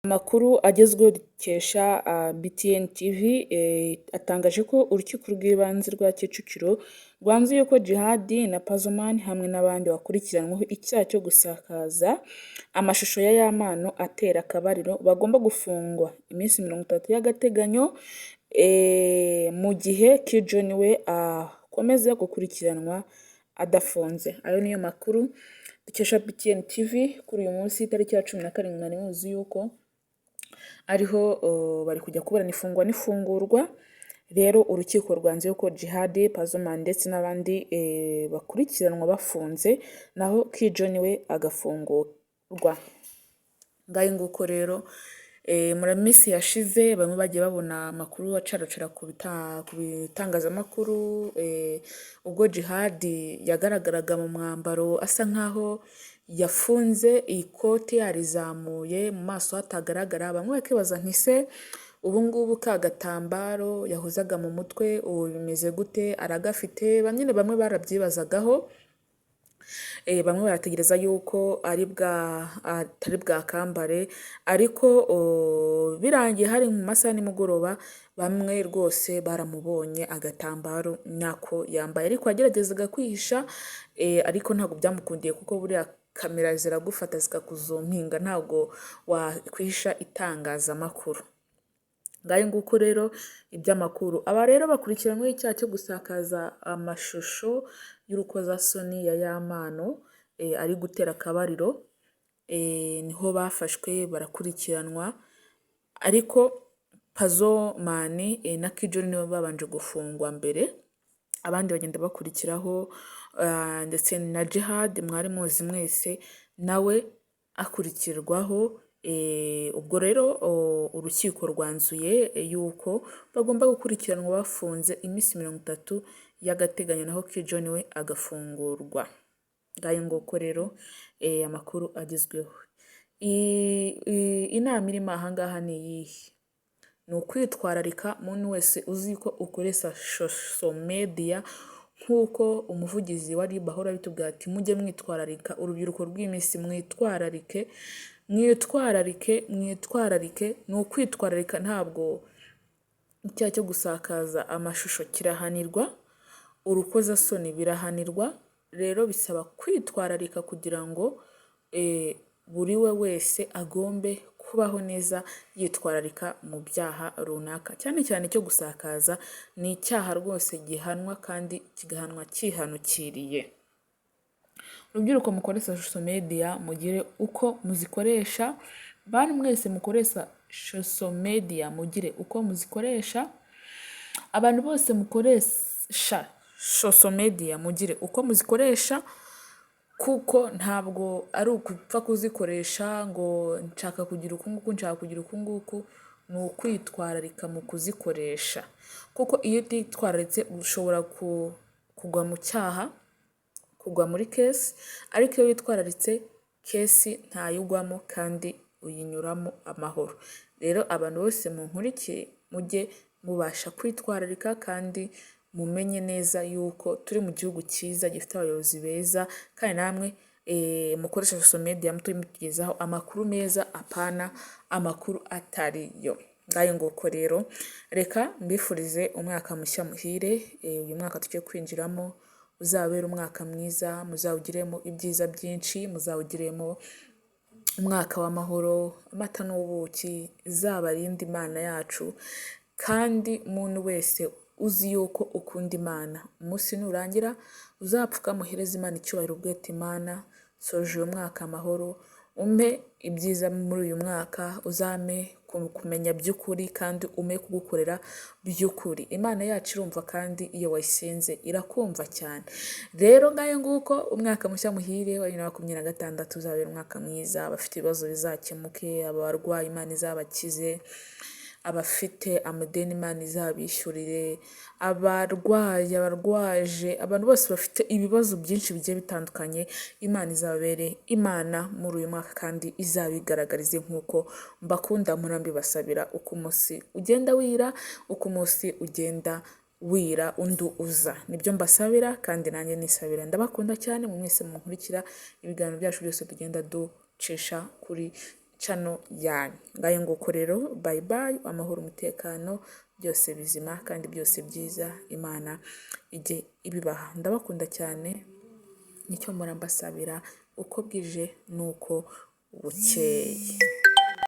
Amakuru agezweho dukesha BTN TV atangaje ko urukiko rw'ibanze rwa Kicukiro rwanzuye ko Djihad na Pazzo Man hamwe n'abandi bakurikiranyweho icyaha cyo gusakaza amashusho ya Yampano atera akabariro bagomba gufungwa iminsi 30 y'agateganyo, mu gihe Key-John we akomeza gukurikiranwa adafunze. Ayo niyo makuru dukesha BTN TV kuri uyu munsi, tariki ya 17. Mwari muzi yuko ariho bari kujya kuburana ifungwa n'ifungurwa. Rero urukiko rwanzuye ko Djihad, Pazzo Man ndetse n'abandi bakurikiranwa bafunze, naho Key-John we agafungurwa. Ngayo nguko rero. Muri minsi yashize bamwe bagiye babona amakuru acaracara ku bitangazamakuru, ubwo Djihad yagaragaraga mu mwambaro asa nkaho yafunze ikote yarizamuye, mu maso hatagaragara, bamwe bakibaza nti: "Se ubu ngubu ka gatambaro yahozaga mu mutwe ubu bimeze gute, aragafite?" Nyine bamwe barabyibazagaho, bamwe barategereza yuko ari bwa atari bwakambare, ariko birangiye hari mu masaha nimugoroba, bamwe rwose baramubonye agatambaro nyako yambaye, ariko yageragezaga kwihisha, ariko ntabwo byamukundiye, kuko buriya kamera ziragufata zikakuzuminga, ntabwo wakwihisha itangazamakuru. Ngayo nguko rero iby'amakuru. Aba rero bakurikiranyweho icyaha cyo gusakaza amashusho y'urukozasoni ya Yampano ari gutera akabariro, niho bafashwe barakurikiranwa, ariko Pazzo Man na Key-John nibo babanje gufungwa mbere, abandi bagenda bakurikiraho, ndetse na Djihad mwari muzi mwese nawe akurikirwaho. Ubwo rero urukiko rwanzuye yuko bagomba gukurikiranwa bafunze iminsi 30 y'agateganyo, naho Key-John we agafungurwa. Ngayo nguko rero amakuru agezweho. Inama irimo aha ngaha ni iyihe? Ni ukwitwararika, muntu wese uzi ko ukoresha social media, nk'uko umuvugizi wa RIB ahora abitubwira ati: "Mujye mwitwararika, urubyiruko rw'iminsi, mwitwararike, mwitwararike, mwitwararike." Ni ukwitwararika. Ntabwo icyaha cyo gusakaza amashusho kirahanirwa, urukozasoni birahanirwa. Rero bisaba kwitwararika kugira ngo buri we wese agombe kubaho neza yitwararika mu byaha runaka, cyane cyane icyo gusakaza ni icyaha rwose gihanwa kandi kigahanwa cyihanukiriye. Urubyiruko mukoresha social media, mugire uko muzikoresha. Bantu mwese mukoresha social media, mugire uko muzikoresha. Abantu bose mukoresha social media, mugire uko muzikoresha, kuko ntabwo ari ukupfa kuzikoresha ngo nshaka kugira uku nguku, nshaka kugira uku nguku. Ni ukwitwararika mu kuzikoresha, kuko iyo utitwararitse ushobora kugwa mu cyaha, kugwa muri case, ariko iyo witwararitse case ntayugwamo kandi uyinyuramo amahoro. Rero abantu bose munkurikiye, mujye mubasha kwitwararika kandi mumenye neza yuko turi mu gihugu cyiza gifite abayobozi beza, kandi namwe mukoresha social media mutari mutugezaho amakuru meza, apana amakuru atari yo. Ngayo nguko rero, reka mbifurize umwaka mushya muhire. Uyu mwaka tugiye kwinjiramo uzabere umwaka mwiza, muzawugiremo ibyiza byinshi, muzawugiremo umwaka w'amahoro, amata n'ubuki, izabarinde Imana yacu. Kandi muntu wese uzi yuko ukunda Imana, umunsi nurangira uzapfukame uhereze Imana icyubahiro, ubwete: "Imana, nsoje uyu mwaka amahoro, umpe ibyiza muri uyu mwaka, uzampe kumenya by'ukuri kandi umpe kugukorera by'ukuri." Imana yacu irumva, kandi iyo wayisenze irakumva cyane. Rero ngayo nguko, umwaka mushya muhire wa 2026 uzabera umwaka mwiza. Abafite ibibazo bizakemuke, abarwayi Imana izabakize, abafite amadeni Imana izabishyurire, abarwayi, abarwaje, abantu bose bafite ibibazo byinshi bigiye bitandukanye, Imana izababere Imana muri uyu mwaka kandi izabigaragarize, nk'uko mbakunda mpora mbibasabira uko umunsi ugenda wira, uko umunsi ugenda wira undi uza. Nibyo mbasabira kandi nanjye nisabira. Ndabakunda cyane mu mwese munkurikira ibiganiro byacu byose tugenda ducisha kuri channel yanyu. Ngayo nguko rero, bye bye, amahoro, umutekano, byose bizima kandi byose byiza, Imana ijye ibibaha. Ndabakunda cyane, nicyo mpora mbasabira uko bwije n'uko bukeye.